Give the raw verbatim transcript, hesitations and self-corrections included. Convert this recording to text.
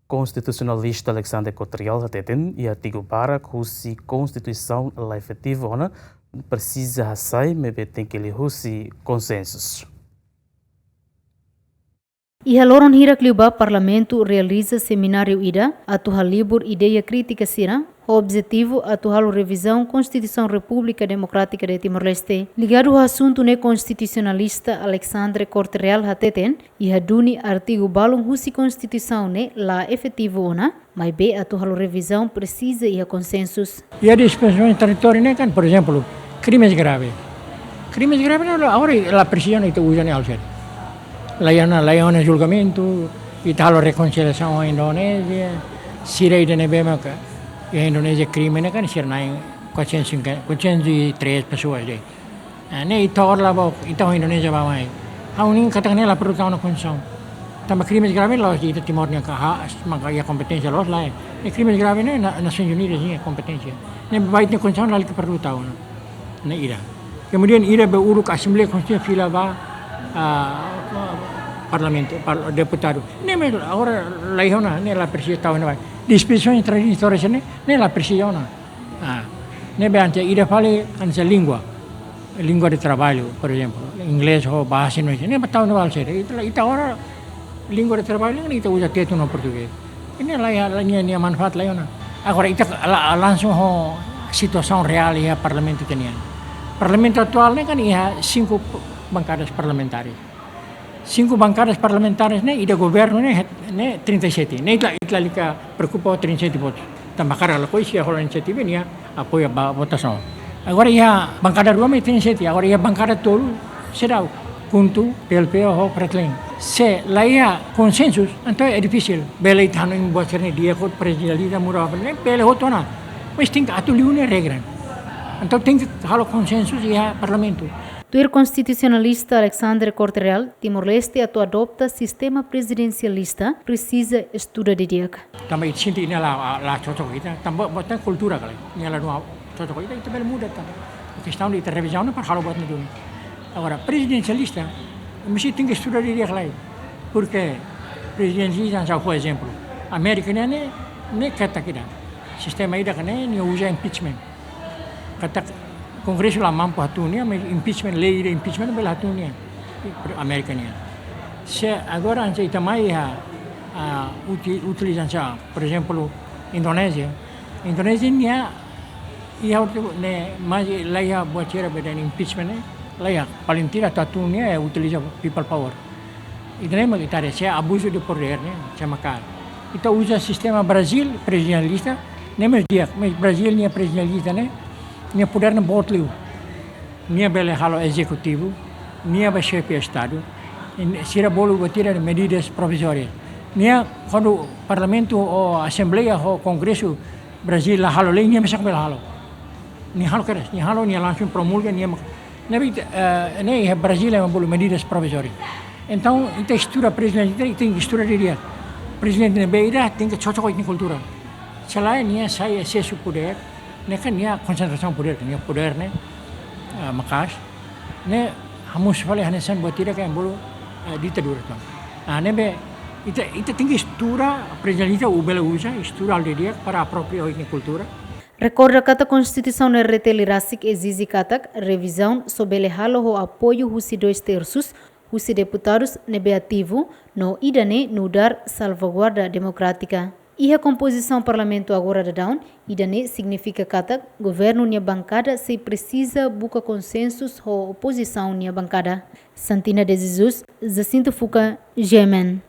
Konstitusionalista Alexandre Corte Real hateten, iha artigu barak husi Konstituisaun la efetivu ona, presiza hasai, maibé tenke liuhusi konsensu. Iha loron hirak liubá Parlamentu realiza semináriu ida atu halibur ideia krítika sira, ho objetivu atu halo revizaun Konstituisaun Repúblika Demokrátika de Timor-Leste. Ligadu ho asuntu ne'e, konstitusionalista Alexandre Corte Real hateten, iha duni artigu balun husi Konstituisaun ne'e la efetivu ona, maibé atu halo revizaun presiza iha konsensus. Iha disposisaun territóriu ne'e kan, por ezemplu, krimes grave. Krimes grave ne'e la, agora la presiza ita uza ne'e alser. La iha ona, la iha ona julgamentu, ita halo rekonsiliasaun ho Indonézia, sira ida ne'ebé maka iha Indonézia krime ne'e kan, sira na'in quatrocentos e cinquenta, quatrocentos e três pessoas de'it. Ah, ne'e ita hor la bá, ita ho Indonézia bá mai. Ha'u hanoin katak ne'e la perlu tau ona konstituisaun. Tanba krimes grave la'ós ita Timor nian ka, ha, maka iha kompeténsia la'ós, lae. Ne'e krimes grave ne'e na, Nasoins Unidas nia kompeténsia. Ne'e ba ita-nia konstituisaun lalika perlu tau ona. Ne'e ida. Kemudian ida be uluk Asembleia Konstituinte fila ba, ah, parlamentu, par-, deputadu. Ne'e mós agora la iha ona, ne'e la presiza tau ona ba. Disposisaun tranzitória ne'e, ne'e la presiza ona. Ah, ne'ebé hanesan ida fali hanesan língua. Língua de trabalho, por ezemplu, inglés ho bahasa Indonesia. Ne'e ba tau ona ba alser. Ita, ita agora língua de trabalho ne'e ita uza tetun no portugés. Ne'e la iha, la nia, nia manfaat la iha ona. Agora ita la, langsung ho situasaun reál iha parlamentu ita-nian. Parlamentu atuál ne'e kan iha cinco bancadas parlamentares. Cinco bancadas parlamentares ne'e, ida governu ne'e, ne'e trinta e sete. Ne'e ita, ita lalika preokupa ho trinta e sete votus. Tanba karik lakohi sira hola inisiativa nia apoia ba votasaun. Agora iha bankada rua mak trinta e sete, agora iha bankada tolu seidauk, KHUNTO, PLP ho FRETILIN. Se la iha konsensu, entaun é difisil. Bele ita hanoin buat sira-ne'e di'ak, prezidente muda, bele hotu ona. Mas tenke atu liu ne'e regra. Entaun tenke halo konsensu iha parlamentu. Tuir konstitusionalista Alexandre Corte Real, Timor-Leste atu adopta sistema prezidensialista presiza estuda didi'ak. Tanba ita sente ne'e la, la cocok ho ita, tanba buat kultura kala, ne'e la dua cocok ho ita, ita bele muda tan. Kestaun de ita revizaun ne'e para halo buat ne'e duni. Agora, prezidensialista, mesti tenke estuda didi'ak lai. Porke prezidensialista, hanesan fó ezemplu, Amérika ne'e, ne'e, ne'e katak ida. Sistema ida-ne'e, nia uza impeachment. Katak Kongresu la mampu hatún nia, mas impeachment, lei de impeachment bele hatún nia. Amérika nian. Se agora hanesan ita mai iha, ah, uti-, utiliza hanesan, por ezemplu, Indonézia. Indonézia nia, iha outro, ne'e, mas la iha buat sira be dehan impeachment ne'e, la iha, paling tidak atu hatún nia, eh, utiliza people power. Ida-ne'e mak ita haree, se abuzu de podér ne'e, se maka'as. Ita uza sistema Brazil, prezidensialista, ne'e mós di'ak, mas Brazil nia prezidensialista ne'e, nia podér ne'e boot liu. Nia bele halo ezekutivu, nia be xefe estadu, i sira bolu buat ida medidas provizórias. Nia kuandu parlamentu ou asembleia ou kongresu Brazil la halo lei, nia mesak bele halo. Nia halo kedas, nia halo, nia langsung promulga, nia mak-, ne'ebé, eh, ne'e iha Brazil ema bolu medidas provizórias. Entaun, ita estuda prezidente, ita, ita estuda didi'ak. Prezidente ne'ebé ida, tenke cocok ho ita-nia kultura. Se lae, nia sai esesu podér, ne'e kan nia konsentrasaun podér, nia podér ne'e, eh, maka'as. Ne'e hamosu fali hanesan buat ida ke ema bolu, eh, ditadura tan. Ah, ne'ebé, ita, ita tenke estuda, prezidente ita bele uza, estuda halo didi'ak para apropria ho ita-nia kultura. Rekorda katak Konstituisaun R T L rasik ezije katak revizaun só bele halo ho apoiu husi dois terços husi deputadus ne'ebé ativu, no ida-ne'e nu'udar salvaguarda demokrátika. Iha kompozisaun parlamentu agora daudaun, ida-ne'e signifika katak governu nia bankada sei presiza buka konsensus ho opozisaun nia bankada. Santina de Jesus, Jacinto Fuca, G M N.